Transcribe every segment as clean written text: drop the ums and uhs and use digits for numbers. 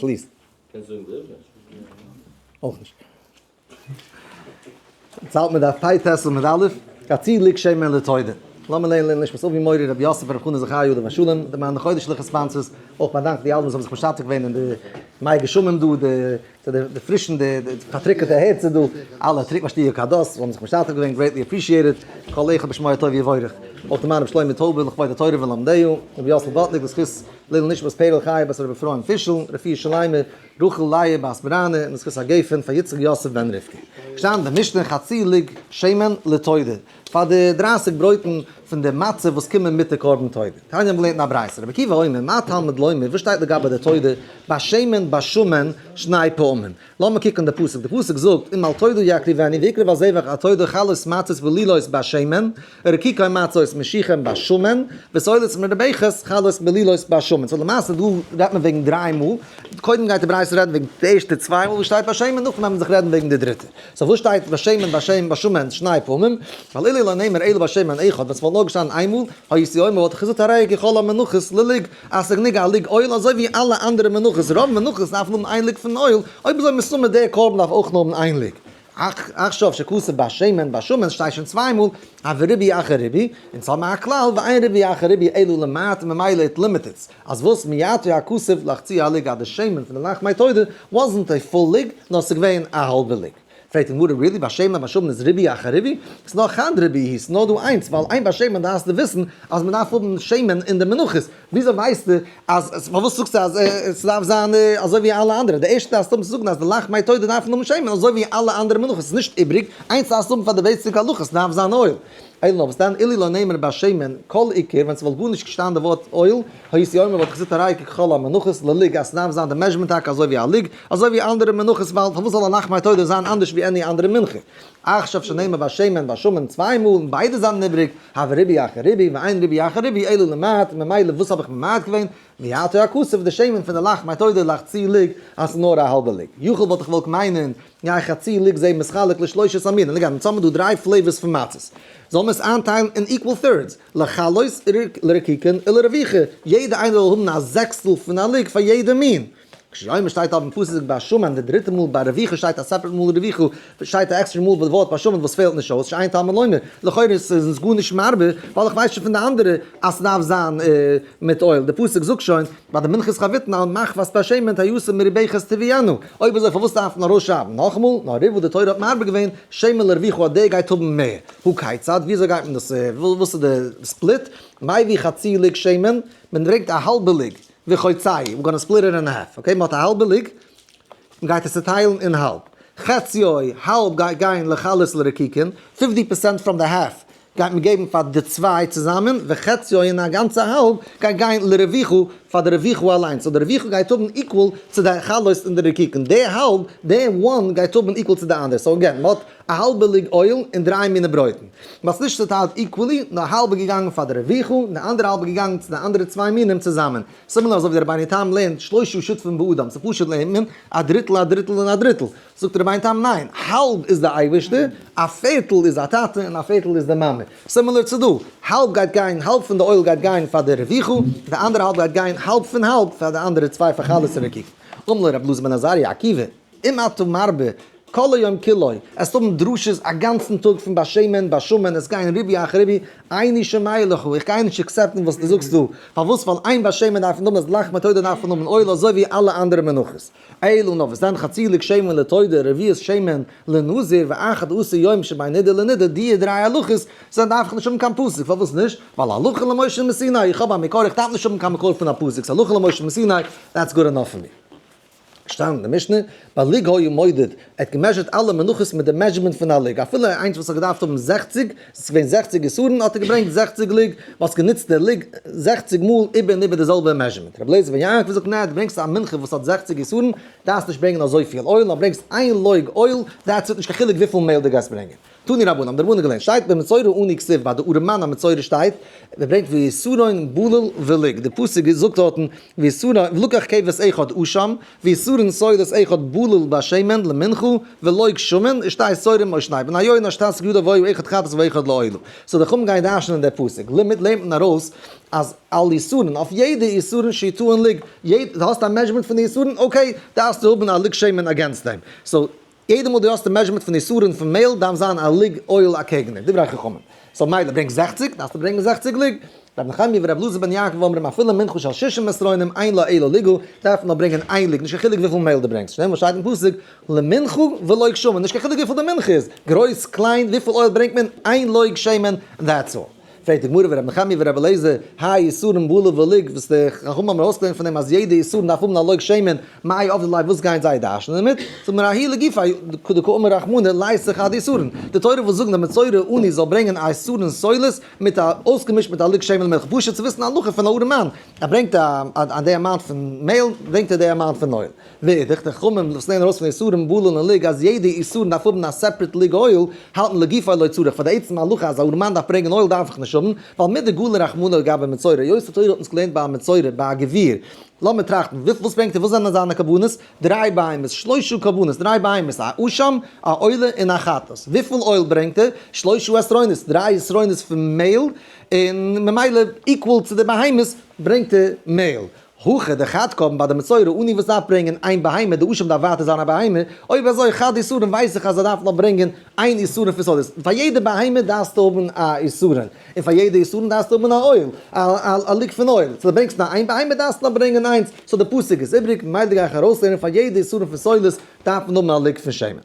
At least. קענסט זאגן בעברית? אויך נישט. יעצט האלט מען דף פ' ט' עמוד א', חצי לוג שמן לתודה. לאמיר לערנען לעילוי נשמת אבי מורי רבי יוסף ברב חנא זכרי' עליו השלום, די מיינע חודש'ליכע sponsors, אויך מיין דאנק די אלע וואס האבן זיך משתתף געווען אין די מי גשמים דא, די די פרישן די פארטריקענטע הערצער דא, אלע טריק משתי' כדות וואס האבן זיך משתתף געווען, greatly appreciated, כל אחד בשמו הטוב יבורך. אויך די מיין רבי שלמה טויבער לכבוד התורה ולומדיה, רבי יוסל באטניק לזכות לעילוי נשמת פערל חיה בת רבי אפרים פישל, רפואה שלימה, רחל לאה בת בראנע, און לזכות הגפן פאר יצחק יוסף בן רבקה. געשטאנען די משנה חצי לוג שמן לתודה, פאר די 30 ברויטן פון די מצה וואס קומען מיט די קרבן תודה. תניא האבן געלערנט אין א ברייתא, רבי עקיבא אומר, מה תלמוד לומר, וואס שטייט לגבי די תודה, בשמן בשומן שני פעמים. לאמיר קוקן די פסוק, די פסוק זאגט, אם על תודה יקריבנו ויקרב הזבח התודה חלות מצות בלילות בשמן, רקיקי מצות משיחם בשומן, וסולת מרבכת חלות בלילות בשומן. So למעשה דא רעדט מען וועגן דריי מאל, קודם גייט די ברייתא רעדן וועגן די ערשטע צוויי מאל וואס שטייט בשמן, נאכדעם וועט מען זיך רעדן וועגן די דריטע. So וואס שטייט בשמן בשמן בשומן שני פעמים? ווייל אילו לא נאמר אלא בשמן אחד, ווען ס'וואלט נאר געשטאנען איין מאל, הייתי אומר וואלט איך געזאגט הרי ככל המנחות ללוג, אז ס'איז גענוג א לוג oil אזוי ווי אלע אנדערע מנחות, רוב מנחות דארפן האבן איין לוג פון oil, אויב אזוי מסתמא דער קרבן דארף אויך נאר האבן איין לוג. עכשיו שכתוב בשמן בשומן שטייט שוין צוויי מאל, הוי ריבוי אחר ריבוי, אונז האבן א כלל ואין ריבוי אחר ריבוי אלא למעט ממילא it limits, אז וואס מיעטו הכתוב לחצי הלוג אז די שמן פון די לחמי תודה wasn't a full לוג נאר ס'איז געווען א האלבע לוג. פרעגט די גמרא really בשמן בשומן איז ריבוי אחר ריבוי? ס'איז נאר חד ריבוי היא, ס'איז נאר דא איינס, ווייל אין בשמן דארפסטו וויסן אז מ'דארף האבן שמן אין די מנחות, וויאזוי ווייסטו אז, פארוואס זאגסטו אז ס'דארף זיין אזוי ווי אלע אנדערע? די ערשטע דארפסטו האבן צו זאגן אז די לחמי תודה דארפן האבן שמן אזוי ווי אלע אנדערע מנחות, ס'איז נישט איבריג, איינס דארפסטו האבן פאר די basic הלכה, ס'דארף זיין oil. אלא נאר וואס דען אילו לא נאמר בשמן כל עיקר, ווען ס'וואלט גארנישט געשטאנען די ווארט oil, הייתי אומר וואלט איך געזאגט הרי ככל המנחות ללוג אז ס'דארף זיין די measurement טאקע אזוי ווי א לוג, אזוי ווי אנדערע מנחות ווייל פארוואס זאל א לחמי תודה זיין אנדערש ווי any אנדערע מנחה? עכשיו שנאמר בשמן בשומן צוויי מאל און ביידע זענען איבריג, הוי ריבוי אחר ריבוי ואין ריבוי אחר ריבוי אלא למעט, ממילא וואס האב איך ממעט געווען? מיעטו הכתוב די שמן פון די לחמי תודה לחצי לוג אז ס'איז נאר א האלבע לוג. יכול וואלט איך געוואלט מיינען, יהא חצי לוג זה מתחלק לשלושת המינים, לגבי אונז האבן דא דריי flavors פון מצות, זאל מען עס איינטיילן אין equal thirds, לחלות לרקיקין ולרביכה, יעדע איינער זאל האבן א זעקסטל פון א לוג פאר יעדע מין. כשאומר שטייט אויפן פסוק בשומן די דריטע מאל ביי רביכה שטייט א separate מאל רביכה שטייט א עקסטערע מאל די ווארט בשומן וואס פעלט נישט אויס שאין תלמוד לומר לכאורה איז עס גארנישט מרבה ווייל איך ווייס שוין פון די אנדערע אז ס'דארף זיין מיט oil די פסוק זאגט שוין ביי די מנחת חביתין על מחבת בשמן תעשה מרובכת תביאנה אויב אזוי פארוואס דארף מען ארויסשרייבן נאכאמאל נאר ריבו די תורה האט מרבה געווען שמן לרביכה אז דער גייט האבן מער הא כיצד וויאזוי גייט מען דאס וואס איז די split מביא חצי לוג שמן מען ברענגט א האלבע לוג וחוצהו, we're gonna split it in half, okay, מ'האט א האלבע לוג, מ'גייט עס צוטיילן אין האלב, חציו, האלב גייט גיין לחלות לרקיקין, 50% from the half גייט מען געבן פאר די צוויי צוזאמען, וחציו און א גאנצע האלב גייט גיין לרביכה פאר די רביכה אליינס, so די רביכה גייט האבן equal צו די חלות און די רקיקין, די האלב, די one גייט האבן equal צו די אנדערע, so again, מ'האט א האלבע לוג oil און דריי מיני ברויטן. מ'האט עס נישט צוטיילט equally, נאר האלב איז געגאנגען פאר די רביכה, און די אנדערע האלב איז געגאנגען צו די אנדערע צוויי מינים צוזאמען. סימילער אזוי ווי דער רבינו תם לערנט שלושה שותפים באדם, ס'איז פשוט לערנט מען א דריטל א דריטל און א דריטל. זאגט רבינו תם ניין, האלב איז די אייבערשטער, א פערטל איז א טאטע און א פערטל איז די מאמע. similar צו דא, האלב גייט גיין, האלב פון די oil גייט גיין פאר די רביכה, די אנדערע האלב גייט גיין האלב פון האלב פאר די אנדערע צוויי פאר חלות און רקיקין. אמר לו רבי אלעזר בן עזריה, עקיבא, אם אתה מרבה כל היום כולו, עסט האבן דרשות א גאנצן טאג פון בשמן בשומן, עס גייען ריבוי אחר ריבוי, איני שומע לך, איך גיי נישט accept ן וואס דו זאגסט דא, פארוואס ווייל אין בשמן דארף מען האבן אז לחמי תודה דארף מען האבן oil אזוי ווי אלע אנדערע מנחות. אלא נאר וואס דען חצי לוג שמן לתודה רביעית שמן לנזיר ואחד עשר יום שבין נדה לנדה די דריי הלכות זענען דארף איך נישט האבן קיין פסוק פארוואס נישט ווייל הלכה למשה מסיני איך האב א מקור איך דארף נישט האבן קיין מקור פון א פסוק ס'הלכה למשה מסיני that's good enough for me. געשטאנען אין די משנה, בלוג היה מודד, ער האט גע measure ט אלע מנחות מיט די measurement פון א לוג, אפילו איינס וואס האט געדארפט האבן 60, עס איז געווען 60 איסורן, האט ער געברענגט 60 לוג, וואס גענוצט די לוג 60 מאל איבער און איבער די זעלבע measurement. רבי אליעזר בן יעקב זאגט, ניין, דו ברענגסט א מנחה וואס האט 60 איסורן, דארפסט נישט ברענגען אזויפיל oil, נאר ברענגסט איין לוג oil, that's it, נישט קיין חילוק וויפיל מעהל דו גייסט ברענגען. תנו רבנן, האבן די רבנן געלערנט, שטייט במצורע עני כתיב ביי די ארעמאן א מצורע שטייט, ער ברענגט ועשרון בלול ולוג, די פסוק זאגט דארטן ועשרון ולקח כבש אחד אשם, ועשרון סולת אחד בלול בשמן למנחה, ולוג שמן, ושתי שעורים או שני בני יונה אשר תשיג ידו והיו אחד חטאת ואחד לעולה. so די חכמים גייען דרש'נען די פסוק, לימד לערנט מען ארויס אז על עשרון, אויף יעדע עשרון שיטעון לוג, יעדע, דו האסט א measurement פון די עשרון, okay, דארפסטו האבן א לוג שמן against דעם. so, יעדע מאל דו האסט די measurement פון עשרון פון מעהל דארף זיין א לוג oil אקעגן דעם, דברי חכמים. so מילא ברענגסט 60, דארפסטו ברענגען 60 לוג. רבי נחמיה ורבי אלעזר בן יעקב אומרים אפילו מנחה של שישים עשרונים אין לה אלא לוגה, דארף מען נאר ברענגען איין לוג, נישט קיין חילוק וויפיל מעהל דו ברענגסט, שנאמר שטייט אין פסוק למנחה ולוג שמן, נישט קיין חילוק וויפיל די מנחה איז, גרויס, קליין, וויפיל oil ברענגט מען, איין לוג שמן, that's all. פרעגט די גמרא ורבי נחמיה ורבי אליעזר, האי עשרון בלול ולוג, וואס די חכמים האבן ארויסגעלערנט פון דעם אז יעדע עשרון דארף האבן א לוג שמן, מאי עבדי ליה וואס גייען זיי דרש'נען דערמיט? זאגט מען ההיא לגופיה דקאמר רחמנא ליתי חד עשרון, די תורה וויל זאגן די מצורע עני זאל ברענגען א עשרון סולת מיט א אויסגעמישט מיט א לוג שמן למנחה, פשוט צו וויסן א הלכה פון א ארעמאן, ער ברענגט א די amount פון מעהל ברענגט ער די amount פון oil. ואידך, די חכמים וואס לערנען ארויס פון עשרון בלול און לוג אז יעדע עשרון דארף האבן א separate לוג oil, האלטן לגופיה לא צריך, פאר די עצם הלכה אז א ארעמאן דארף ברענגען oil דארף איך נישט האבן, ווייל מדגלי רחמנא לגבי מצורע, היות די תורה האט אונז געלערנט ביי א מצורע, ביי א גביר, לאמיר טראכטן, וואס ברענגט ער, וואס זענען זיינע קרבנות? דריי בהמות, שלושה קרבנות, דריי בהמות, א אשם, א עולה און א חטאת. וויפיל oil ברענגט ער? שלושה עשרונות, דריי עשרונות פון מעהל, און ממילא equal צו די בהמות ברענגט ער מעהל. הכא דחד קרבן ביי די מצורע עני וואס דארף ברענגען איין בהמה, די אשם דארף ווייטער זיין א בהמה, אויב אזוי חד עשרון ווייס איך אז ער דארף נאר ברענגען איין עשרון פון סולת, פאר יעדע בהמה דארפסטו האבן א עשרון, און פאר יעדע עשרון דארפסטו האבן א oil, א לוג פון oil, so דו ברענגסט נאר איין בהמה דארפסטו נאר ברענגען איינס, so די פסוק איז איבריג, ממילא גיי איך ארויסלערנען פאר יעדע עשרון פון סולת דארף מען האבן א לוג פון שמן.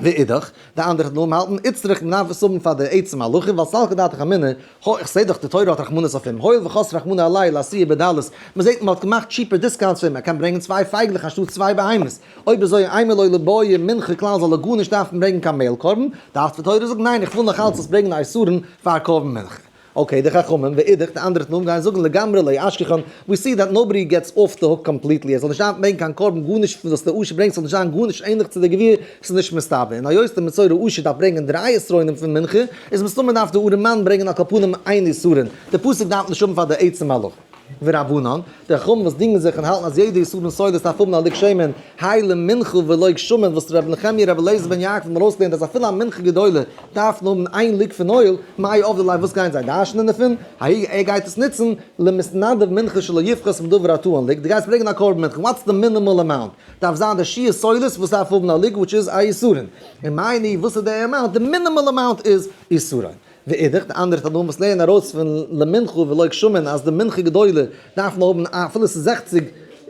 ואידך, די אנדערע תנאים האלטן איצטריך מ'דארף עס האבן פאר די עצם הלכה, ווייל סלקא דעתך אמינא, הא איך זעה דאך די תורה האט רחמנות אויף אים, הואיל וחס רחמנא עליה לאתויי בדלות, מ'זעט מ'האט געמאכט cheaper discounts פאר אים, ער קען ברענגען צוויי פייגלעך אנשטאט צוויי בהמות, אויב אזוי אימא לא ליבעי מנחה כלל זאל ער גארנישט דארפן ברענגען קיין מעהל קרבן, דארף די תורה זאגן ניין איך וויל נאך אלץ זאלסט ברענגען א עשרון פאר קרבן מנחה. okay, די חכמים, ואידך, די אנדערע תנאים גייען זאגן לגמרי לא אשכחן, we see that nobody gets off the hook completely, ער זאל נישט דארפן ברענגען קיין קרבן גארנישט פון וואס דער עושר ברענגט זאל נישט זיין גארנישט ענליך צו דער גביר, ס'איז נישט מסתבר, און היות דער מצורע עושר דארף ברענגען דריי עשרונים פון מנחה, איז מסתמא דארף דער ארעמאן ברענגען על כל פנים איין עשרון, די פסוק דארף נישט האבן פאר די עצם הלכה. ורבנן, די חכמים וואס דינגען זיך און האלטן אז יעדע עשרון סולת דארף האבן א לוג שמן, האי למנחה ולוג שמן, וואס ר' נחמיה ר' אליעזר בן יעקב האבן ארויסגעלערנט אז אפילו א מנחה גדולה דארף נאר האבן איין לוג פון oil, מאי עבדי ליה וואס גייען זיי דרש'נען דערפון? האי ער גייט עס נוצן למתנדב מנחה שלא יפחות מדבר הטעון לוג, דו גייסט ברענגען א קרבן מנחה, what's the minimal amount? דארף זיין די שיעור סולת וואס דארף האבן א לוג which איז א עשרון, און מאי ניהו וואס איז די amount? די minimal amount איז עשרון. ואידך, די אנדערע תנאים וואס לערנען ארויס פון למנחה ולוג שמן אז די מנחה גדולה דארף נאר האבן אפילו ס'איז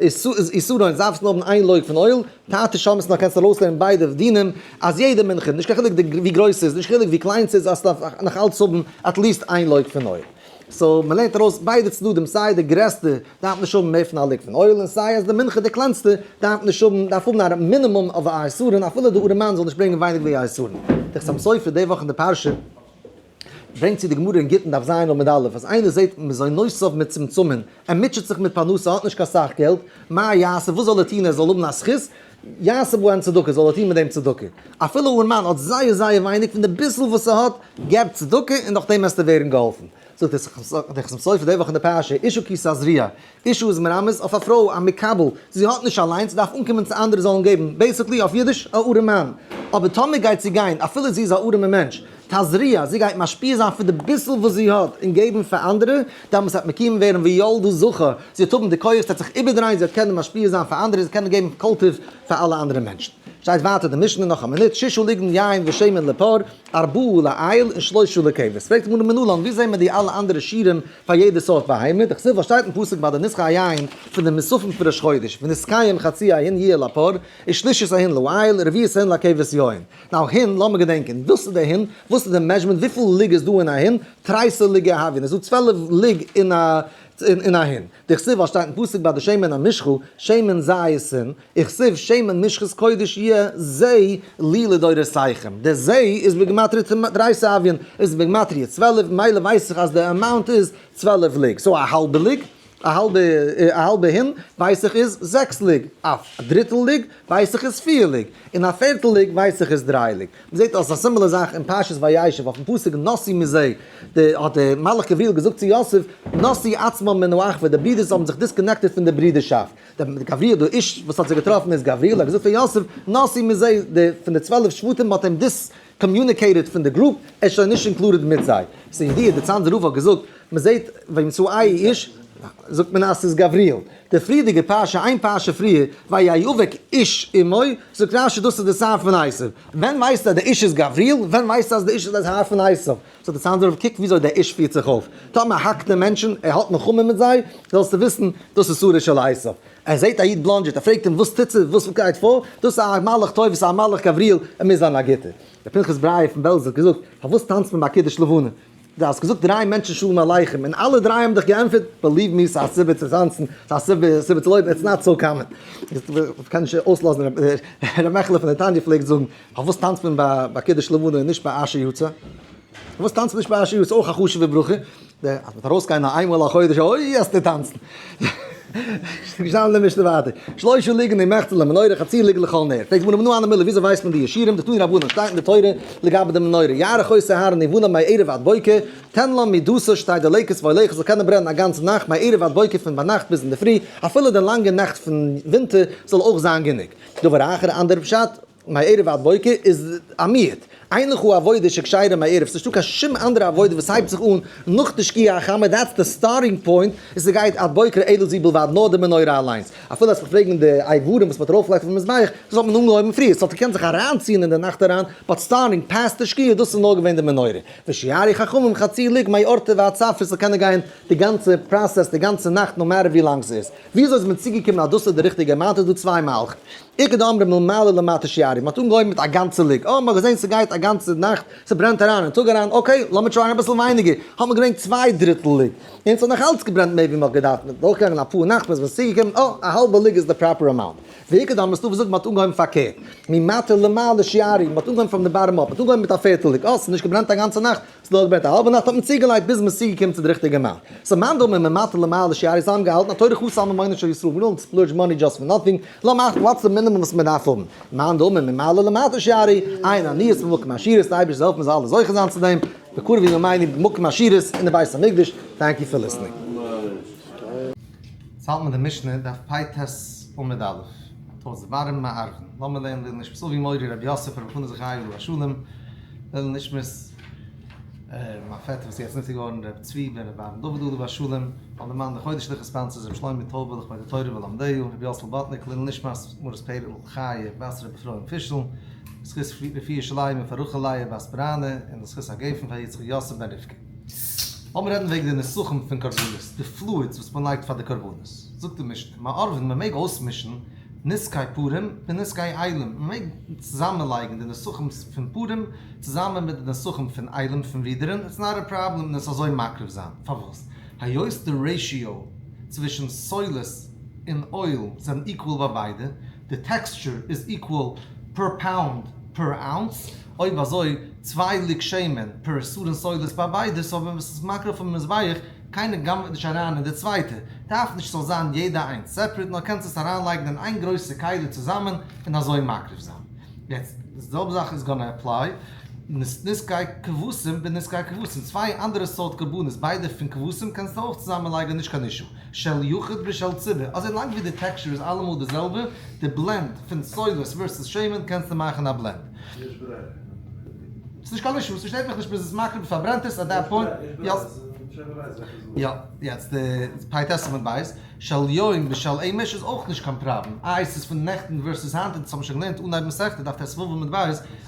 60 עשרון דארף עס נאר האבן איין לוג פון oil, תרתי שמעית נאר קענסטו ארויסלערנען ביידע דינים אז יעדע מנחה, נישט קיין חילוק ווי גרויס ס'איז, נישט קיין חילוק ווי קליין ס'איז, אז ס'דארף נאך אלץ האבן at least איין לוג פון oil. so מ'לערנט ארויס ביידע צדדים סיי די גרעסטע דארף נישט האבן מער פון א לוג פון oil און סיי אז די מנחה די קלענסטע דארף נישט האבן דארף האבן א מינימום אוו א עשרון אפילו די ארעמאן זאל נישט ברענגען ווייניג ווי א עשרון. די חתם סופר די וואך אין די פרשה ברענגט צו די גמרא אין גיטין דף ז עמוד א' אז איינער זעט מזונותיו מצומצמין ער מוטשעט זיך מיט פרנסה האט נישט קיין סאך געלט מה יעשה וואס זאל ער טון ער זאל האבן א זכות יעשה בהן צדקה זאל ער טון מיט דעם צדקה אפילו ארעמאן האט זייער זייער ווייניג פון די ביסל וואס ער האט געב צדקה און נאכדעם וועסטו ווערן געהאלפן. זאגט דער חתם סופר די וואך אין די פרשה, אשה כי תזריע, אשה איז מרמז אויף א פרוי, א מקבל, זי האט נישט אליינס, דארף אנקומען צו אנדערע זאלן געבן, basically אויף אידיש, א ארעמאן. אבער טאמער גייט זי גיין, אפילו זי איז א ארעמע מענטש, תזריע, זי גייט משפיע זיין פון די ביסל וואס זי האט און געבן פאר אנדערע, דאמאלס וועט מקוים ווערן וילדה זכר, זי וועט האבן די כח, זי וועט זיך איבערדרייען, זי וועט קענען משפיע זיין פאר אנדערע, זי וועט קענען געבן כל טוב פאר אלע אנדערע מענטשן. שטייט ווייטער די משנה נאך א מינוט, ששה לוגין יין ושמן לפר, ארבעה לאיל און שלושה לכבש. פרעגט די גמרא מנלן, ווי זעהן מיר די אלע אנדערע שיעורים פאר יעדע סארט בהמה? דכתיב וואס שטייט אין פסוק ביי די נסכי היין פון די מוספים פון ראש חודש, ונסכיהם חצי ההין יהיה לפר, ושלישית ההין לאיל, רביעית ההין לכבש יין. now הין, לאמיר געדענקען, וואס איז די הין? וואס איז די measurement? וויפיל לוג איז דא אין א הין? תריסר לוגי הויין. איז דא 12 לוג אין א אין א הין. דכתיב וואס שטייט אין פסוק ביי די שמן המשחה, שמן זית הין, וכתיב שמן משחת קודש יהיה זה לי לדורותיכם, די זה איז בגימטריא תריסר הויין, איז בגימטריא 12, מילא ווייס איך אז די amount איז 12 לוג, so א האלבע לוג. א האלבע א האלבע הין ווייס איך איז זעקס לוג, א דריטל לוג ווייס איך איז פיר לוג, און א פערטל לוג ווייס איך איז דריי לוג. מ'זעט אויס א similar זאך אין פרשת וישב אויפן פסוק נסו מזה, די האט דער מלאך גבריאל געזאגט צו יוסף, נסו עצמם מן האחווה, די ברידערס האבן זיך disconnected פון די ברידערשאפט, דער גבריאל דער איש וואס האט זיי געטראפן איז גבריאל, האט געזאגט פאר יוסף, נסו מזה, די פון די 12 שבטים האט אים discommunicated פון די group, ער איז שוין נישט included מיט זיי. ס'איז ידוע, דער צאנזער רב האט געזאגט, מ'זעט וימצאהו איש, זאגט מען אז ס'איז גבריאל. די פריערדיגע פרשה, איין פרשה פריער, ויאבק איש עמו, זאגט רשי דאס איז די שר פון עשיו. ווען ווייסטו אז די איש איז גבריאל? ווען ווייסטו אז די איש איז די שר פון עשיו? זאגט די צאנזער רב, קוק וויאזוי דער איש פירט זיך אויף. טאמער האקט ער מענטשן, ער האלט מלחמה מיט זיי, זאלסטו וויסן, דאס איז שרו של עשיו. ער זעט א איד בלאנדזשעט, ער פרעגט אים וואס טוט זיך, וואס גייט פאר? דאס איז א מלאך טוב, עס איז א מלאך גבריאל, ער מוז זיין א גוטער. ר' פנחס ברייער פון בעלז האט געזאגט, פארוואס טאנצט מען ביי קידוש לבנה? דו האסט געזאגט דריי מענטשן שלום עליכם און אלע דריי האבן דיך געענטפערט, believe me ס'איז א סיבה צו טאנצן, ס'איז א סיבה צו לויבן, it's not so common. כ'קען נישט אויסלאזן ר' מעכעלע פון נתניה פלעגט זאגן, פארוואס טאנצט מען ביי קידוש לבנה און נישט ביי אשר יצר? פארוואס טאנצט מען נישט ביי אשר יצר? אויך א חשוב'ע ברכה. אז מ'וועט ארויסגיין איינמאל א חודש, אוי וועסטו טאנצן. געשטאנען די משנה ווייטער, שלושה לוגין ומחצה למנורה חצי לוג לכל נר. פרעגט די גמרא מנא הני מילי וויאזוי ווייסט מען די שיעורים, דתנו רבנן שטייט אין די תורה לגבי די מנורה, יערוך אותה אהרן ובניו מערב עד בוקר, תן לה מדתה שתהא דולקת והולכת זאל קענען ברענען א גאנצע נאכט מערב עד בוקר פון ביינאכט ביז אינדערפרי, אפילו די לאנגע נעכט פון ווינטער זאל אויך זיין גענוג. דבר אחר, א אנדערע פשט, מערב עד בוקר איז א מיעוט, אין לך עבודה שכשרה מערב, ס'נישטא קיין שום אנדערע עבודה וואס הייבט זיך אן נאך די שקיעה החמה, that's the starting point, און ס'גייט עד בוקר אלא זו בלבד, נאר די מנורה אליינס. אפילו אז מ'פרעגן די איברים וואס מ'האט ארויפגעלייגט אויפן מזבח, דאס האט מען אנגעהויבן פריער, ס'האט געקענט זיך אריינציען אין די נאכט אריין, but starting past די שקיעה, דאס איז נאר געווען די מנורה. ושיערו חכמים חצי לוג מאורתא ועד צפרא, ס'זאל קענען גיין די גאנצע process די גאנצע נאכט no matter ווי לאנג ס'איז. וויאזוי איז מען צוגעקומען אז דאס איז די ריכטיגע amount איז דא צוויי מהלכים. איכא דאמרי מלמעלה למטה שיערו, מ'האט אנגעהויבן מיט א גאנצע לוג, אה מ'האט געזען ס'גייט א גאנצע נאכט, ס'ברענט אריין אין טאג אריין, okay לאמיר try ען אביסל ווייניגער, האט מען געברענגט צוויי דריטל לוג, און ס'האט נאך אלץ געברענט מער ווי מ'האט געדארפט, מ'איז דורכגעגאנגען אפאר נאכט ביז מ'איז צוגעקומען, אה א האלבע לוג איז די proper amount. ואיכא דאמרי ס'דא וואס זאגן מ'האט אנגעהויבן פארקערט, ממטה למעלה שיערו, מ'האט אנגעהויבן from the bottom up, מ'האט אנגעהויבן מיט א פערטל לוג, אה ס'איז נישט געברענט א גאנצע נאכט, ס'איז נאר געברענט א האלבע נאכט האט מען צוגעלייגט ביז מ'איז צוגעקומען צו די ריכטיגע amount. so מאן דאמר ממטה למעלה שיערו זיי האבן געהאלטן התורה חסה על ממונו של ישראל, we don't splurge money just for nothing, לאמיר אכטן what's the minimum וואס מ'דארף האבן. מאן דאמר ממעלה למטה שיערו, אין עניות במקום עשירות, די אייבערשטער זאל העלפן מ'זאל אלע זוכה זיין צו דעם, בקרוב ימינו במקום עשירות אין די בית המקדש, thank you for listening. יעצט האלט מען די משנה דף פ"ט עמוד א', תוס' דברים מערבין, לאמיר לערנען לעילוי נשמת אבי מורי רבי יוסף רבי חנא זכרי' עליו השלום, לעילוי נשמת מיין פעטער וואס איז יעצט נפטר געווארן רבי צבי בן רבי אהרן דוד עליו השלום, אלע מאן די חודש'ליכע sponsors רבי שלמה טויבער לכבוד התורה ולומדיה, רבי יוסל באטניק לעילוי נשמת מרת פערל חיה בת רבי אפרים פישל, לזכות רפואה שלימה פאר רחל לאה בת בראנע, און לזכות הגפן פאר יצחק יוסף בן רבקה. לאמיר רעדן וועגן די נסכים פון קרבנות, די fluids וואס מען לייגט פאר די קרבנות. זאגט די משנה, מערבין, מען מעג אויסמישן נסכי פרים ונסכי אילים, מען מעג צוזאמען לייגן די נסכים פון פרים צוזאמען מיט די נסכים פון אילים פון ווידערן, it's not a problem און עס אזוי מקריב זיין. פארוואס? היות די ratio צווישן סולת און oil זענען equal ביי ביידע, די texture איז equal per pound per ounce, אויב אזוי צוויי לוג שמן per עשרון סולת ביי ביידע, so ווען עס איז מקריב פון מזבח, קיינער גנב'ט נישט אריין אין די צווייטע, דארף נישט ס'זאל זיין יעדע איינס separate נאר קענסט עס אריינלייגן אין איין גרויסע כלי צוזאמען און אזוי מקריב זיין. יעצט די זעלבע זאך איז gonna apply נסכי כבשים בנסכי כבשים, צוויי אנדערע סארט קרבנות ביידע פון כבשים קענסטו אויך צוזאמען לייגן נישט קיין issue, של יחיד ושל ציבור, אזוי לאנג ווי די texture איז אלעמאל די זעלבע, די blend פון סולת versus שמן קענסטו מאכן א blend. ס'נישט קיין issue, ס'שטערט מיך נישט מ'איז עס מקריב פארברענט עס at that point, יא. יא, יעצט די פ"ט עמוד ב', של יום ושל אמש איז אויך נישט קיין פראבלעם, איי ס'איז פון נעכטן versus היינט, אונז האבן שוין געלערנט אנהייב מסכתא דף ט"ו עמוד ב',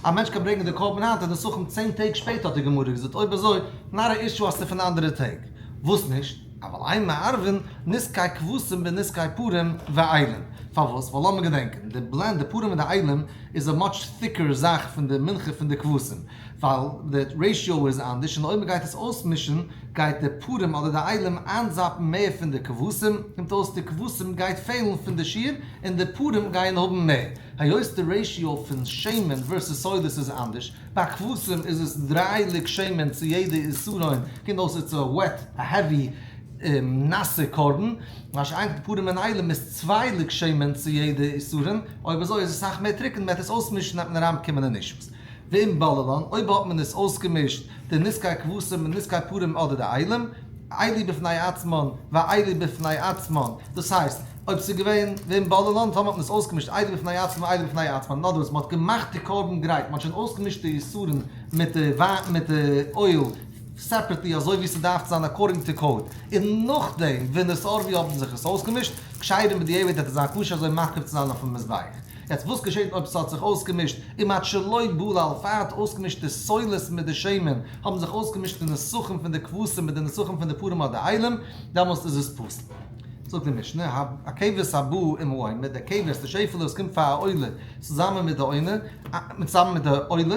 א מענטש קען ברענגען די קרבן היינט און נסכים צען טעג שפעטער האט די גמרא געזאגט, אויב אזוי not a issue אז ס'איז פון אנדערע טעג, וואס נישט? אבל אין מערבין נסכי כבשים בנסכי פרים ואילים, פארוואס? ווייל לאמיר געדענקען, די blend די פרים און די אילים איז א much thicker זאך פון די מנחה פון די כבשים, ווייל די ratio איז אנדערש און אויב מ'גייט עס אויסמישן גייט די פרים אדער די אילים איינזאפן מער פון די כבשים, קומט אויס די כבשים גייט פעלן פון די שיעור און די פרים גייען האבן מער, היות די ratio פון שמן versus סולת איז אנדערש, ביי כבשים איז עס דריי לוג שמן צו יעדע עשרון, קומט אויס it's a wet, a heavy. נאסע קרבן, מה שאין כן די פרים און אילים איז צוויי לוג שמן צו יעדע עשרון, אויב אזוי איז עס אסאך מער טרוקן, מען וועט עס אויסמישן וועט מען אריינבאקומען אין נשמת. ואם בללן, אויב האט מען עס אויסגעמישט די נסכי כבשים מיט נסכי פרים אדער די אילים, אלו בפני עצמן ואלו בפני עצמן, דאס הייסט, אויב ס'איז געווען ואם בללן, טאמער האט מען עס אויסגעמישט אלו בפני עצמן ואלו בפני עצמן, in other words, מען האט געמאכט די קרבן גרייט, מען האט שוין אויסגעמישט די עשרון מיט די וויין מיט די oil separately אזוי ווי ס'דארף צו זיין according to code, און נאכדעם ונתערבו האבן זיך עס אויסגעמישט, כשרים בדיעבד וועט עס זיין כשר אזוי מקריב צו זיין אויפן מזבח. יעצט וואס געשעט אויב ס'האט זיך אויסגעמישט אם עד שלא בלל פאר האט אויסגעמישט די סולת מיט די שמן, האבן זיך אויסגעמישט די נסכים פון די כבשים מיט די נסכים פון די פרים אדער אילים, דעמאלסט איז עס פסול. זאגט די משנה, הכבש הבא עם העומר, דער כבש, די שעפעלע וואס קומט פאר א עולה צוזאמען מיט די עומר, צוזאמען מיט די עולה,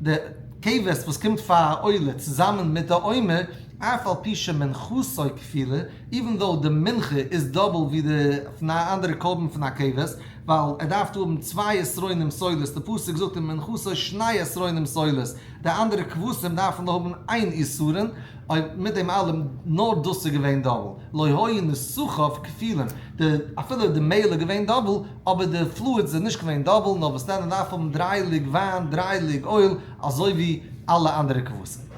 די כבש וואס קומט פאר א עולה צוזאמען מיט די עומר, אף על פי שמנחתו כפולה, even though די מנחה איז double ווי די פון א אנדערע קרבן פון א כבש, ווייל ער דארף דא האבן צוויי עשרונים סולת, די פסוק זאגט ומנחתו שני עשרונים סולת, די אנדערע כבשים דארפן האבן איין עשרון, אויב מיט דעם אלעם נאר דאס איז געווען double, לא היו נסכיו כפולים, די אפילו די מעהל איז געווען double, אבער די fluids איז נישט געווען double, נאר וואס דען ער דארף האבן דריי לוג וויין, דריי לוג oil, אזוי ווי אלע אנדערע כבשים.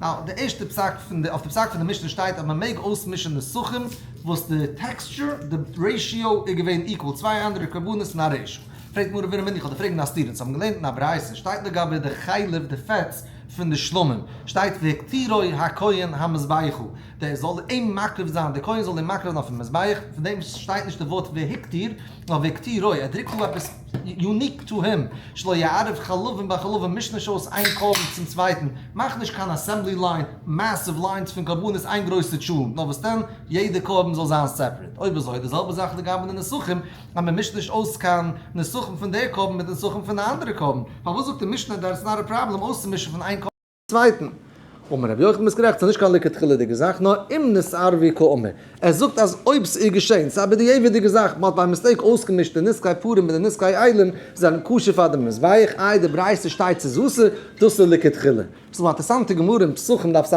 Now, די ערשטע פסק פון די, אויף די פסק פון די משנה שטייט אז מען מעג אויסמישן נסכים וואס די texture, די ratio איז געווען equal, צוויי אנדערע קרבנות אין א ratio. פרעגט מרא ורמינהו, איך האב דיר פרעגן א סתירה, אונז האבן געלערנט אין א ברייתא, שטייט לגבי די חלב, די פעטס פון די שלמים, שטייט והקטירו הכהן המזבחה, דער זאל אים מקריב זיין, דער כהן זאל אים מקריב זיין אויפן מזבח, פון דעם שטייט נישט די ווארט והקטיר, נאר והקטירו, ער דרוקט דא עפעס unique to him, שלא יערב חלבים בחלבים, מיש נישט אויס איין קרבן צום צווייטן, מאך נישט קיין assembly line, massive lines פון קרבנות איין גרויסע טשולנט, נאר וואס דען, יעדע קרבן זאל זיין separate. אויב אזוי, די זעלבע זאך לגבי די נסכים, אז מען מישט נישט אויס קיין נסכים פון דער קרבן מיט נסכים פון די אנדערע קרבן, פארוואס זאגט די משנה that it's not a problem אויסצומישן פון איין קרבן צום צווייטן? אמר רבי יוחנן ביסט גערעכט, ס'איז נישט קיין לכתחילה'דיגע זאך, נאר אם נתערבו קאמר. ער זאגט אז אויב ס'איז געשען, ס'איז א בדיעבד'יגע זאך, מ'האט by mistake אויסגעמישט די נסכי פרים מיט די נסכי אילים, זענען כשר פאר די מזבח, איי די ברייתא שטייט ס'איז אסור, דאס איז לכתחילה. ס'איז א אינטערעסאנטע גמרא אין פסחים דף ס"ד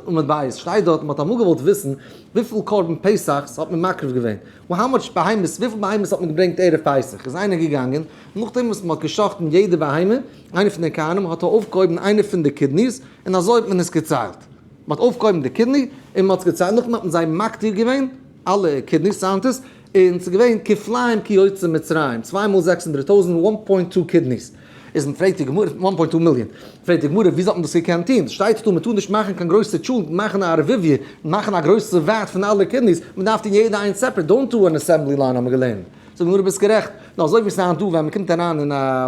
עמוד ב', שטייט דארט מ'האט אמאל געוואלט וויסן וויפיל קרבן פסח'ס האט מען מקריב געווען, how much בהמות, וויפיל בהמות האט מען געברענגט ערב פסח, איז איינער געגאנגען, נאכדעם וואס מ'האט גע'שחט'ן יעדע בהמה, איינער פון די כהנים האט ער אויפגעהויבן איינע פון די kidneys, און אזוי האט מען עס געציילט. מען האט אויפגעהויבן די kidney, און מען האט עס געציילט, נאכדעם האט מען זיי מקטיר געווען, אלע kidneys ציילט עס, און ס'איז געווען כפליים כיוצאי מצרים, צוויי מאל 600,000, one point two kidneys. איז מען פרעגט די גמרא, one point two million, פרעגט די גמרא וויאזוי האט מען דאס געקענט טון? שטייט דא מען טאר נישט מאכן קיין גרויסע טשולנט, מאכן א ערבוביא, מאכן א גרויסע vat פון אלע kidneys, מען דארף טון יעדע איינס separate, don't do an assembly line האט מען געלערנט. זאגט די גמרא ביסט גערעכט, נאר אזוי ווי עס איז היינט דא ווען מען קומט אריין אין א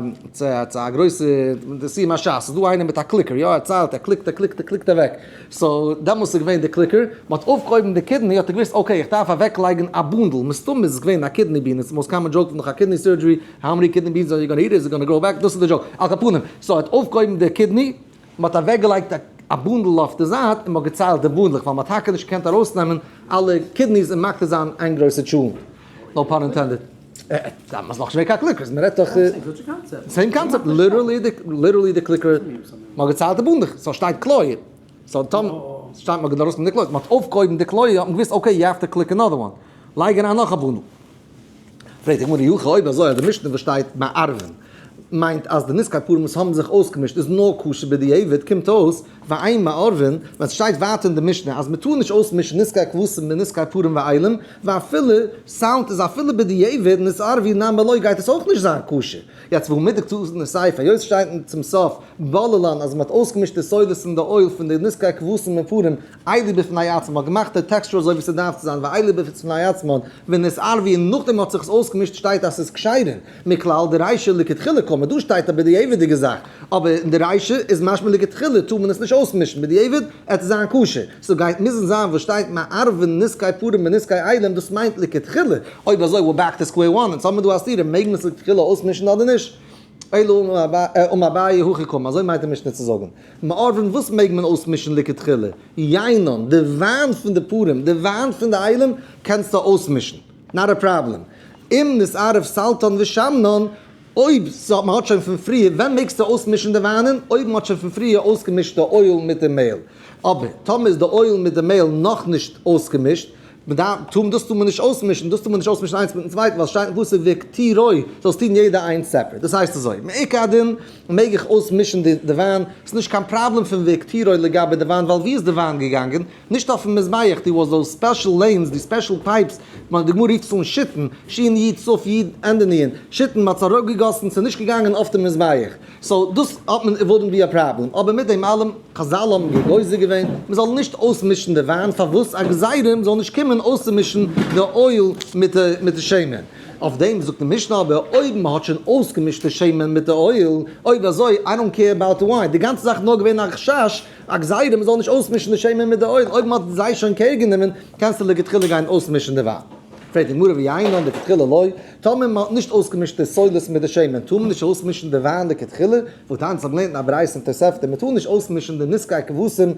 צו א גרויסע סיום הש"ס איז דא איינער מיט א clicker, יא ער ציילט ער קליקט ער קליקט ער קליקט אוועק, so דעמאלס איז געווען די clicker, מען האט אויפגעהויבן די kidney האט ער געוואוסט okay איך דארף אוועק לייגן א bundle, מסתמא איז עס געווען א kidney bean, it's most common joke נאך א kidney surgery, how many kidney beans are you gonna eat, is it gonna grow back, דאס איז די joke, על כל פנים, so ער האט אויפגעהויבן די kidney, מען האט אוועקגעלייגט א bundle אויף די זייט און מען האט געציילט די בונדלעך ווייל מען האט טאקע נישט געקענט ארויסנעמען אלע kidneys און מקטיר זיין איין גרויסע טשולנט. No pun intended. דאמאלס נאכנישט געווען קיין clickers, מען רעדט דאך. Same concept, literally די clicker, מען האט געציילט די בונדלעך, so שטייט קלויער, so טאמ שטייט מען האט ארויסגענומען די קלויער, מען האט אויפגעהויבן די קלויער האט מען געוואוסט okay you have to click another one, לייג אריין נאך א bundle. פרעגט די גמרא אי הכי אויב אזוי אז די משנה וואס שטייט מערבין מיינט אז די נסכי פרים וואס האבן זיך אויסגעמישט איז נאר כשר בדיעבד קומט אויס ואין מערבין ווען ס'שטייט ווייטער אין די משנה אז מ'טאר נישט אויסמישן נסכי כבשים מיט נסכי פרים ואילים ואפילו sound איז אפילו בדיעבד נתערבו נמי לא גייט עס אויך נישט זיין כשר. יעצט והא מדקתני סיפא היות ס'שטייט צום סוף בללן אז מ'האט אויסגעמישט די סולת און די oil פון די נסכי כבשים און פרים אלו בפני עצמן, מ'האט געמאכט די texture אזוי ווי ס'דארף צו זיין, ואלו בפני עצמן, ונתערבו און נאכדעם האט זיך עס אויסגעמישט שטייט אז ס'איז כשרין, מכלל דרישא לכתחילה קאמר, דא שטייט א בדיעבד'יגע זאך, אבער אין די רישא איז משמע לכתחילה טאר מען עס נישט אויסמישן, בדיעבד עט עס זיין כשר, so גייט מוזן זיין וואס שטייט מערבין נסכי פרים בנסכי אילים דאס מיינט לכתחילה, אויב אזוי we're back to square one, אונז האבן מיר דא א סתירה מעג מען עס לכתחילה אויסמישן אדער נישט? אלא אמר אביי הכי קאמר, אזוי מיינט די משנה צו זאגן. מערבין וואס מעג מען אויסמישן לכתחילה? יינן, די וויין פון די פרים, די וויין פון די אילים קענסטו אויסמישן, not a problem. אם נתערב סלתן ושמנן, אויב מען האט שוין פון פריער, ווען מעגסטו אויסמישן די וויינען? אויב מען האט שוין פון פריער אויסגעמישט די oil מיט די מעהל. אבער טאמער איז די oil מיט די מעהל נאכנישט אויסגעמישט, מען דארף טון, דאס טאר מען נישט אויסמישן, דאס טאר מען נישט אויסמישן איינס מיטן צווייטן, ווייל ס'שטייט אין פסוק והקטירו, זאלסט טון יעדע איינס separate. דאס הייסט אזוי, מעיקר הדין מעג איך אויסמישן די וויין, ס'איז נישט קיין פראבלעם פון והקטירו לגבי די וויין, ווייל ווי איז די וויין געגאנגען? נישט אויפן מזבח, די וואס those special lanes, די special pipes, די גמרא רופט עס אן שיתין, שין יוד סוף יוד ענדע נון, שיתין, מ'האט עס אראפגעגאסן, ס'איז נישט געגאנגען אויף די מזבח, so דאס האט מען, it wouldn't be a problem, אבער מיט דעם אלעם, חזל האבן גוזר געווען, מ'זאל נישט אויסמישן די וויין, פארוואס? א גזירה מ'זאל נישט קומען אויסצומישן די oil מיט די שמן. אויף דעם זאגט די משנה אבער, אויב מ'האט שוין אויסגעמישט די שמן מיט די oil, אויב אזוי, I don't care about the wine, די גאנצע זאך איז נאר געווען א חשש, א גזירה מ'זאל נישט אויסמישן די שמן מיט די oil, אויב מ'האט זיי שוין care גענומען, קענסטו לכתחילה גיין אויסמישן די וויין. פרעגט די גמרא ויינן לכתחילה לא, טאמער מ'האט נישט אויסגעמישט די סולת מיט די שמן, טאר מען נישט אויסמישן די וויין לכתחילה? והתניא אונז האבן געלערנט אין א ברייתא אין תוספתא, מ'טאר נישט אויסמישן די נסכי כבשים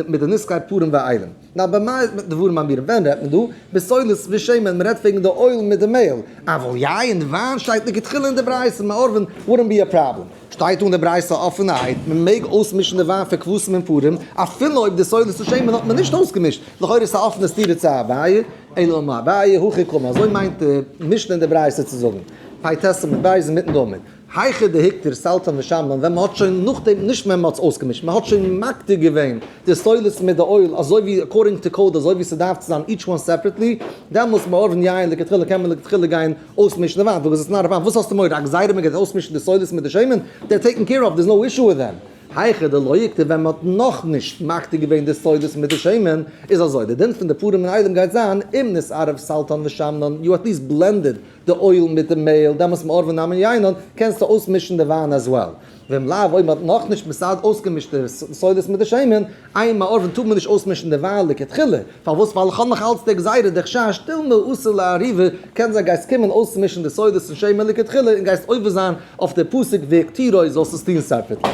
מיט די נסכי פרים ואילים. נאר במה דברים אמורים, ווען רעדט מען דא? בסולת ושמן, מ'רעדט וועגן די oil מיט די מעהל, אבל יין, וויין שטייט לכתחילה אין די ברייתא, מערבין wouldn't be a problem. שטייט אן די ברייתא אפענערהייט, מען מעג אויסמישן די וויין פון כבשים און פרים, אפילו אויב די סולת און שמן האט מען נישט אויסגעמישט, לכאורה איז עס א אפענע סתירה צו אביי, אלא אמר אביי, הכי קאמר, אזוי מיינט די משנה אין די ברייתא צו זאגן, פ"ט עמוד ב' אינמיטן די עמוד, היכא דהקטיר סלתן ושמנן, ווען מען האט שוין נאכדעם, נישט מען האט עס אויסגעמישט, מען האט שוין מקטיר געווען די סולת מיט די oil אזוי ווי according to code אזוי ווי ס'דארף צו זיין each one separately, דעמאלטס מערבין יין לכתחילה קען מען לכתחילה גיין אויסמישן די וויין, because it's not a problem, וואס האסטו מורא? א גזירה מען גייט אויסמישן די סולת מיט די שמן? They're taken care of, there's no issue with them. היכא דלא איקטיר ווען מען האט נאכנישט מקטיר געווען די סולת מיט די שמן, איז אזוי, די דין פון די פרים און אילים גייט זיין, אם נתערב סלתן ושמנן, you at least blended די oil מיט די מעהל, דעמאלטס מערבין נמי יינן, קענסטו אויסמישן די וויין as well. ואם לאו, אויב מען האט נאכנישט מסד אויסגעמישט די סולת מיט די שמן, אין מערבין טאר מען נישט אויסמישן די וויין לכתחילה, פארוואס? ווייל איך האב נאך אלץ די גזירה, די חשש, דילמא אתי לאערובי, קען זיין גייסט קומען אויסצומישן די סולת און שמן לכתחילה און גייסט עובר זיין אויף די פסוק והקטירו זאלסט עס טון separately.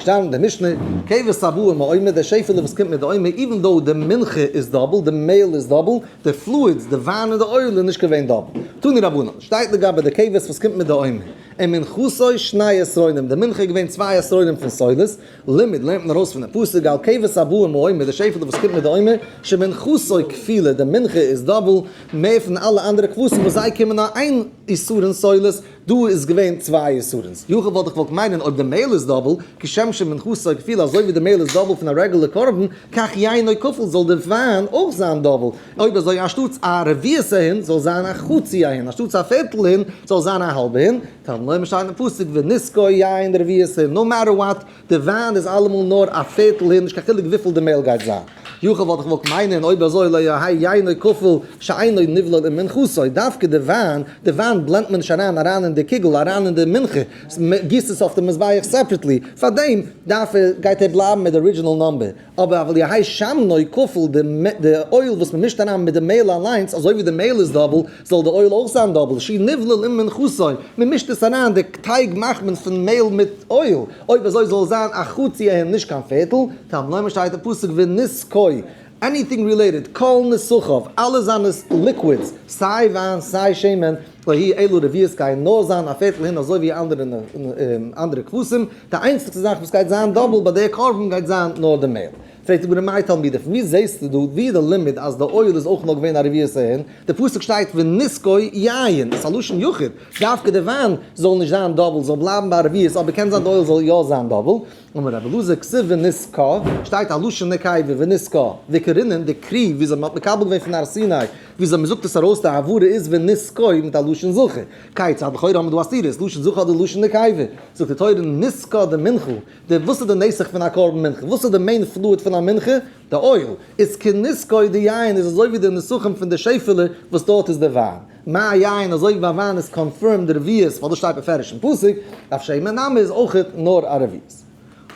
שטייט אין די משנה, כבש הבאה עם העומר, דער שעפעלע וואס קומט מיט די עומר, even though די מנחה איז double, די מעהל איז double, די fluids, די וויין און די oil איז נישט געווען double. תנו רבנן, שטייט לגבי די כבש וואס קומט מיט די עומר, ומנחתו שני עשרונים, די מנחה איז געווען צוויי עשרונים פון סולת, לימד לערנט מען ארויס פון די פסוק על כבש הבאה עם העומר, די שעפעלע וואס קומט מיט די עומר, שמנחתו כפולה, די מנחה איז double, מער פון אלע אנדערע כבשים וואס זיי קומען נאר איין עשרון סולת, דא איז געווען צוויי עשרון'ס. יכול וואלט איך געוואלט מיינען אויב די מעהל איז double, כשם שמנחתו כפולה אזוי ווי די מעהל איז double פון א רעגולער קרבן, כך יינו כפול זאל די וויין אויך זיין double. אויב אזוי אנשטאטס א רביעית ההין זאל זיין א חצי ההין, אנשטאטס א פערטל הין זאל זיין א האלבע הין, תלמוד לומר שטייט אין פסוק ונסכו יין רביעית ההין, no matter what, די וויין איז אלעמאל נאר א פערטל הין, נישט קיין חילוק וויפיל די מעהל גייט זיין. יכול וואלט איך געוואלט מיינען אויב אזוי לא יהא יינו כפול שאינו נבלל עם מנחתו, דווקא די וויין, די וויין blend ט מען נישט אריין אריין אין די קוגל, אריין אין די מנחה, מען גיסט עס אויף די מזבח separately, פארדעם דארף ער, גייט ער בלייבן מיט די original number. אבער אבל יהא שמנו כפול, די oil וואס מען מישט אריין מיט די מעהל אליינס, אזוי ווי די מעהל איז double, זאל די oil אויך זיין double, שהוא נבלל עם מנחתו, מען מישט עס אריין, די טייג מאכט מען פון מעהל מיט oil, אויב אזוי זאל עס זיין א חצי ההין נישט קיין פערטל, תלמוד לומר שטייט אין פסוק ונסכו, anything related, כל נסכיו, אלע זיינע liquids, סיי וויין סיי שמן, לא יהו אלא רביעית גייען נאר זיין א פערטל הין אזוי ווי אנדערע כבשים, די איינציגסטע זאך וואס גייט זיין double ביי די קרבן גייט זיין נאר די מעהל. פרעגט די גמרא מאי תלמודא פון ווי זעסטו דא ווי איז די לימוד אז די oil איז אויך נאר געווען א רביעית ההין, די פסוק שטייט ונסכו יין, עס איז א לשון יחיד, דווקא די וויין זאל נישט זיין double זאל בלייבן ביי א רביעית אבער קען זיין די oil זאל יא זיין double, אמר רבי אלעזר כתיב ונסכה, שטייט א לשון נקבה ונסכה, וקרינן די קרי וויאזוי מען האט מקבל געווען פון הר סיני, וויאזוי מען זאגט עס ארויס די הברה איז ונסכו מיט א לשון זכר, כיצד לכאורה האבן מיר דא א סתירה, איז לשון זכר אדער לשון נקבה? זאגט די תורה נסכה די מנחה, די וואס איז די נסך פון א קרבן מנחה? וואס איז די main fluid פון א מנחה? די oil. איז כנסכו די יין איז אזוי ווי די נסכים פון די שעפעלע וואס דארט איז די וויין. מה יין אזוי ווי ביי וויין איז confirmed רביעית ווייל דאס שטייט בפירוש אין פסוק, אף שמן נמי איז אויכעט נאר א רביעית.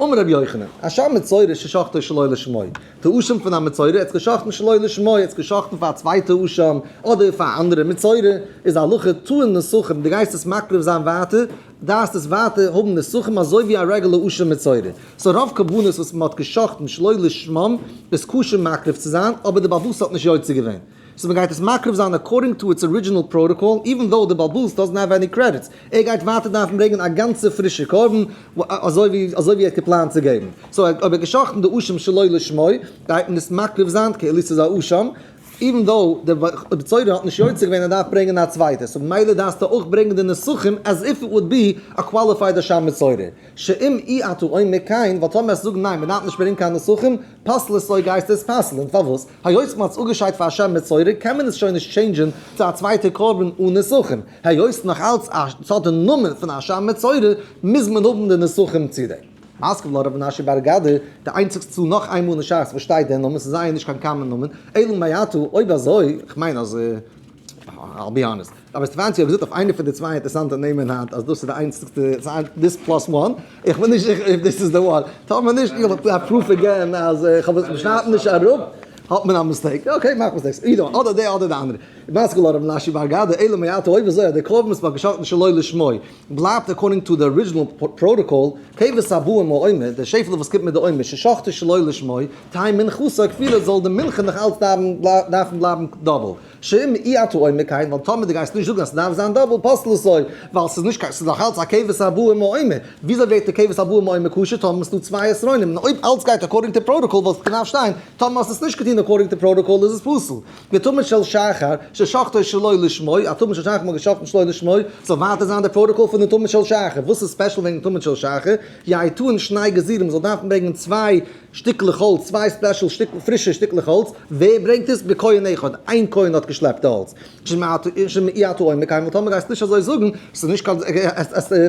אמר רבי יוחנן, אשם מצורע ששחטו שלא לשמו, די אשם פון א מצורע, ער האט געשחטן שלא לשמו, ער האט געשחטן פאר א צווייטע אשם, אדער פאר א אנדערע מצורע, איז הלכה טעון נסכים, דו גייסט עס מקריב זיין ווייטער, דארפסט עס ווייטער האבן נסכים אזוי ווי א רעגולער אשם מצורע. so רוב קרבנות וואס מען האט געשחטן שלא לשמם איז כשר מקריב צו זיין, אבער די בעל הבית האט נישט יוצא געווען. So מ'גייט עס מקריב זיין according to its original protocol, even though די בעל הבית doesn't have any credits. ער גייט ווייטער דארפן ברענגען א גאנצע פרישע קרבן, אזוי ווי אזוי ווי ער האט געפלאנט צו געבן. So אויב ער האט גע'שחט'ן די אשם שלא לשמו, גייט מען עס מקריב זיין כאילו ס'איז א אשם, even though די מצורע האט נישט יוצא געווען ער דארף ברענגען א צווייטע. So ממילא דארפסטו אויך ברענגען די נסכים as if it would be a qualified אשם מצורע. שאם אי אתה אומר כן, ווייל טאמער וועסטו זאגן ניין מ'דארף נישט ברענגען קיין נסכים, פוסלתו גייסטו עס פסל'ן, פארוואס? היות מ'האט עס אפגעשיידט פאר אשם מצורע קען מען עס שוין נישט change ען צו א צווייטע קרבן אן נסכים, היות נאך אלץ א ס'האט די נאמען פון אשם מצורע מוז מען האבן די נסכים צו דעם. מתקיף לה רב מנשיא בר גדא, די איינציגסטע צו נאך איינמאל אין שס וואס שטייט דער נאמען, ס'איז זייער נישט קיין common נאמען, אלא מעתה, אויב אזוי, כ'מיין אז. I'll be honest. אבער סטעפאנצי האט געזאגט אויף איינע פון די צוויי אינטערעסאנטע נעמען היינט אז דאס איז די איינציגסטע, this plus one, איך בין נישט זיכער if this is the one. טאמער נישט, איך האב א proof again אז איך האב עס, מ'שניידט נישט אראפ, האט מען א mistake. Okay, מאך mistakes. Either one, אדער די אדער די אנדערע. מתקיף לה רב מנשיא בר גדא, אלא מעתה אויב אזוי אז די קרבן וואס מ'האט געשאכטן שלא לשמו בלייבט according to the original protocol, כבש הבאה עם העומר, די שעפעלע וואס קומט מיט די עומר, ששחטו שלא לשמו, תהא מנחתו כפולה זאל די מנחה נאך אלץ דארפן בלייבן double. שאם אי אתה אומר כן, ווייל טאמער דו גייסט נישט זאגן אז ס'דארף זיין double פוסלתו, ווייל ס'איז נישט קיין, ס'איז נאך אלץ א כבש הבאה עם העומר, וויאזוי ווערט די כבש הבאה עם העומר כשר טאמער ס'דא צוויי עשרונים, און אויב אלץ גייט according to protocol וואלט געדארפט שטיין, טאמער האסט עס נישט געטון according to protocol איז עס פסול. ותמיד של שחר, ששחטו שלא לשמו, א תמיד של שחר מ'האט געשחט'ן שלא לשמו, זאל ווייטער זיין די פראטאקאל פון די תמיד של שחר. וואס איז special וועגן תמיד של שחר? יהא טעון שני גזירים, מ'זאל דארפן ברענגען צוויי שטיקלעך האלץ, צוויי special פרישע שטיקלעך האלץ, ווער ברענגט עס? בכהן אחד, איין כהן האט געשלעפט די האלץ. שאם אי אתה אומר כן, טאמער גייסטו נישט אזוי זאגן, ס'איז נישט קיין,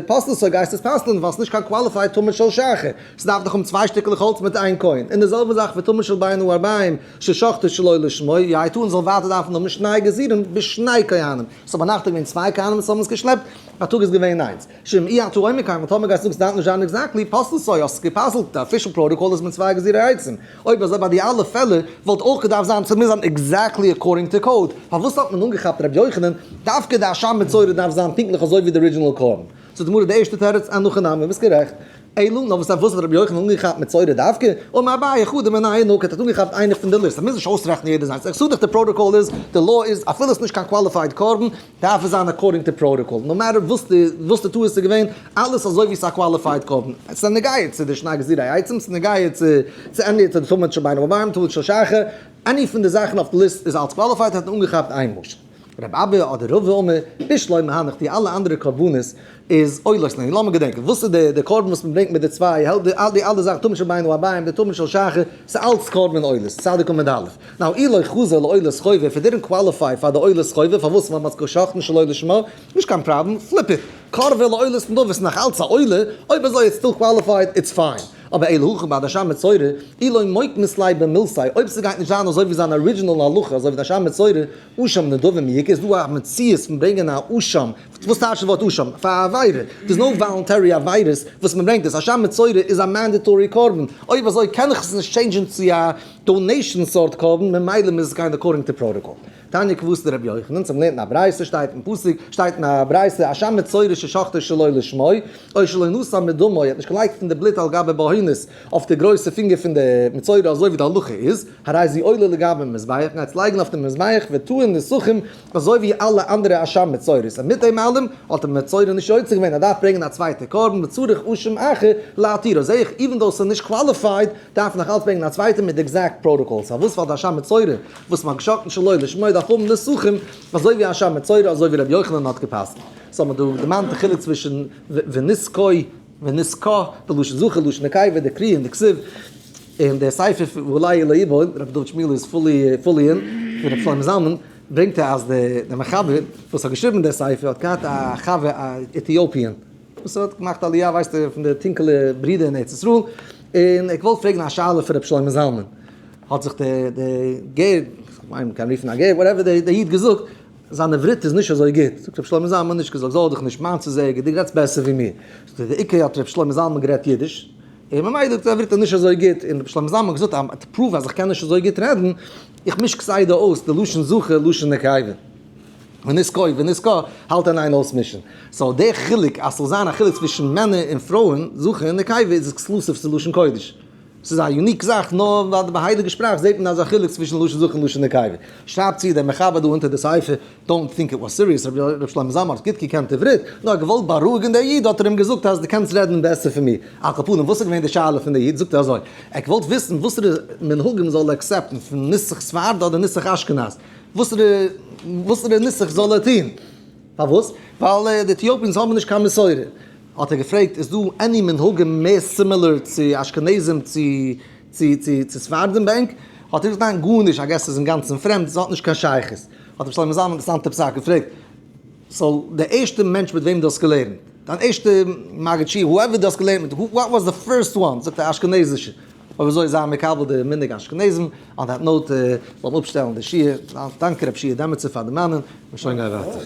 פוסלתו גייסטו עס פסל'ן ווייל ס'איז נישט קיין qualified תמיד של שחר, ס'דארף דאך האבן צוויי שטיקלעך האלץ מיט איין כהן. און די זעלבע זאך ותמיד של בין הערבים, ששחטו שלא לשמו, יהא טעון זאל ווייטער דארפן האבן שני גזירים בשני כהנים. ס'איז ביינאכט געווען צוויי כהנים וואס האבן עס געשלעפט, בייטאג איז געווען איינס. שאם אי אתה אומר כן, טאמער גייסטו זאגן ס'דארף נישט זיין exactly, פוסלתו, האסט עס גע'פסל'ט, די official protocol איז מיט צוויי גזירי עצים. אויב אזוי ביי די אלע פעלער וואלט אויך געדארפט זיין ס'מוז זיין exactly according to code, פארוואס האט מען אנגעכאפט ר' יוחנן, דווקא די אשם מצורע דארף זיין פונקטליך אזוי ווי די original קרבן? זאגט די גמרא די ערשטע תירוץ, אין הכי נמי, ביסט גערעכט. אלא נאר וואס פארוואס האט רבי יוחנן אנגעכאפט מצורע דווקא? אמר אביי חדא מינייהו נקט האט אנגעכאפט איינער פון די list, מ'מוז נישט אויסרעכענען יעדער זיינס, איך זאג דיך די פראטאקאל איז, די law איז, אפילו עס איז נישט קיין qualified קרבן, דארף עס זיין according to protocol, no matter וואס די וואס די טעות איז געווען, אלעס אזוי ווי עס איז א qualified קרבן, עס איז נוגע צו די שני גזירי עצים, עס איז נוגע צו צו any צו די תמיד של בין הערבים, תמיד של שחר, any פון די זאכן אויף די list איז אלץ qualified, האט אנגעכאפט איין משל. רב אבא אדער רבא אמר, בשלמא הנך די אלע אנדערע קרבנות איז עולות נינהו, לאמיר געדענקען, וואס איז די קרבן וואס מען ברענגט מיט די צוויי העלפט, די די אלע זאכן, תמיד של בין הערבים, די תמיד של שחר, ס'איז אלץ קרבן עולות, צדיק עמוד א'. Now, אי לא חזי לעולת חובה, if it didn't qualify פאר די עולת חובה, פארוואס? ווייל מ'האט עס גע'שחט'ן שלא לשמה, נישט קיין פראבלעם, flip it, קרבה לעולת נדבה איז נאך אלץ א עולה, אויב אזוי it's still qualified, it's fine. אבער אלא הכא ביי די אשם מצורע, אי לא מוקמת ליה במילתיה, אויב ס'גייט נישט זיין אזוי ווי זיין original הלכה, אזוי ווי די אשם מצורע, אשם נדבה מי איכא, איז דא א מציאות פון ברענגען א אשם, וואס טייטש די ווארט אשם? פאר א עבירה, there's no voluntary עבירות וואס מען ברענגט עס, אשם מצורע איז א mandatory קרבן, אויב אזוי קען איך עס נישט change ן צו א donation סארט קרבן, ממילא מוז עס גיין according to protocol. תניא כוותיה דרבי יוחנן, צום לערנען א ברייתא שטייט אין פסוק, שטייט אין א ברייתא, אשם מצורע ששחטו שלא לשמו, או שלא נתן מדמו, ער האט נישט געלייגט פון די בלוט על גבי בהונות אויף די גרויסע פינגער פון די מצורע אזוי ווי די הלכה איז, הרי זו עולה לגבי מזבח, מ'גייט עס לייגן אויף די מזבח וטעון נסכים אזוי ווי אלע אנדערע אשם מצורעות, און מיט דעם אלעם האט די מצורע נישט יוצא געווען, ער דארף ברענגען א צווייטע קרבן וצריך אשם אחר להתירו, זעה איך even though ס'איז נישט qualified דארף נאך אלץ ברענגען א צווייטע מיט די exact protocol, סא וואס פאר די אשם מצורע וואס מ'האט געשאכטן שלא לשמו דארף האבן נסכים אזוי ווי אשם מצורע אזוי ווי ר' יוחנן האט גע'פסק'נט. סא האט מען דא דערמאנט די חילוק צווישן ונסכוי ונסכה, די לשון זכר לשון נקבה, די קרי און די כתיב, און דער ספר פון ואולי לא יבוא, רבי דוד שמיעל איז fully fully in, פון רבי שלמה זלמן, ברענגט ער אז דער מחבר וואס האט געשריבן דער ספר האט געהאט א חבר א Ethiopian וואס האט געמאכט עליה ווייסט איר פון די טונקעלע ברידער אין ארץ ישראל, און ער האט געוואלט פרעגן א שאלה פון רבי שלמה זלמן, האט זיך דער גר, כ'מיין מ'קען רופן א גר, whatever, דער איד געזאגט, זיין עברית איז נישט אזוי גוט, זאגט רבי שלמה זלמן, נישט געזאגט, זארג דיך נישט, מיינס איז זייער גוט, דו רעדסט בעסער ווי מיר. זאגט ער, די עיקר האט רבי שלמה זלמן גערעדט אידיש, און ממילא זאגט ער עברית איז נישט אזוי גוט, און רבי שלמה זלמן האט געזאגט, to prove אז איך קען נישט אזוי גוט רעדן, איך מיש כסדר אויס די לשון זכר לשון נקבה. ונסכוי ונסכה האלט אין איין אויסמישן. So דער חילוק אז ס'זאל זיין א חילוק צווישן מענער און פרויען, זכר און נקבה, איז exclusive צו לשון קודש. ס'איז א unique זאך, נאר ביי די הייליגע שפראך זעט מען אזא חילוק צווישן לשון זכר און לשון נקבה. שרייבט צו דער מחבר דא אונטער די ספר, don't think it was serious, רבי שלמה זלמן האט גוט געקענט עברית, נאר געוואלט בארואיגן דער איד האט ער אים געזאגט אז דו קענסט רעדן בעסער פון מיר. על כל פנים, וואס איז געווען די שאלה פון דער איד? זאגט ער אזוי, ער האט געוואלט וויסן וואסערע מנהגים זאל ער accept ן, פון נוסח ספרד אדער נוסח אשכנז, וואסערע נוסח זאל ער טון? פארוואס? ווייל די Ethiopians האבן נישט קיין מסורה. האט ער געפרעגט, איז דא any מנהגים מער similar צו אשכנזים צו צו ספרדים ביי ענק? האט ער געזאגט ניין גארנישט, I guess ס'איז אינגאנצן פרעמד, ס'האט נישט קיין שייכות. האט רבי שלמה זלמן אינטערעסאנטע פסק געפרעגט, so די ערשטע מענטש מיט וועם דו האסט געלערנט, דיין ערשטע מגיד שיעור, whoever דו האסט געלערנט מיט, what was the first one? זאגט ער אשכנזישע. אויב אזוי זיי מקבל די מנהג אשכנזים, on that note לאמיר אפשטעלן די שיעור, דאנקע רב שיע דעמעצער פאר דערמאנען, און שוין גיי ווייטער.